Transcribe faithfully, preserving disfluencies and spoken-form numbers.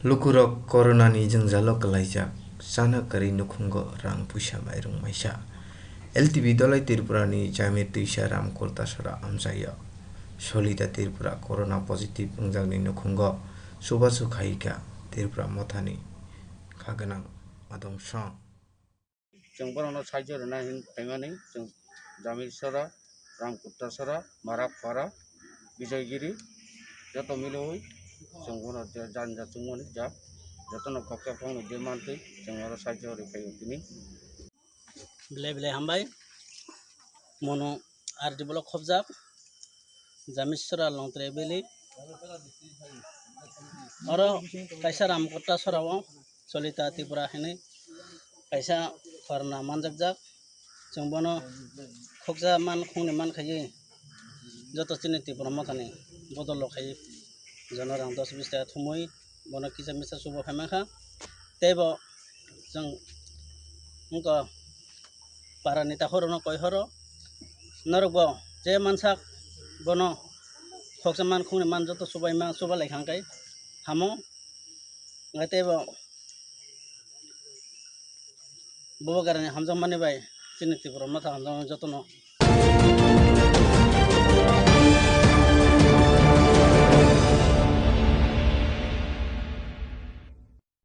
Lukurok koronani jwngjalo kwlaijak, chana kwrwi nukhungo rang puisa mairung maisa. L T B Dolai Tripurani Jamir Twisa Ramkurtasora amchaio. Solita Tripura corona positive wngjakni nukhungo chubachu khaika Tripura mothani kha gwnang adong song. Chwng bono saijo rwna hin phaimani, chwng Jamir Sora, Ramkutta Sora, Marak Para, Bijoygiri, joto milwi chwng bono je janja chwngmani jak, jotono khoksa khoknwi de mantwi chwng oro saijo rwi phaio tini. Belai belai hambai, mono R D block khobjak, Jamir Sora Longtrai Valley, oro kaisa Ramkutta Sora o Solita Tripura hinwi kaisa khorna manjakjak. Chwng bono khoksa man khungni man khaiwi joto chini Tripura mothani bodol rok khaiwi jono rang dos bis taka thumwi bono kisa misa chuba phai mankha. Tei bo chwng wngkha para neta horo no koi horo norok bo je mansak bono khoksa man khungni man joto chubaima chuba lai khang kai hamo. Ngai tei bo Bubagrani hamjakmani bai chini Tripura motha hamjakmani jotono.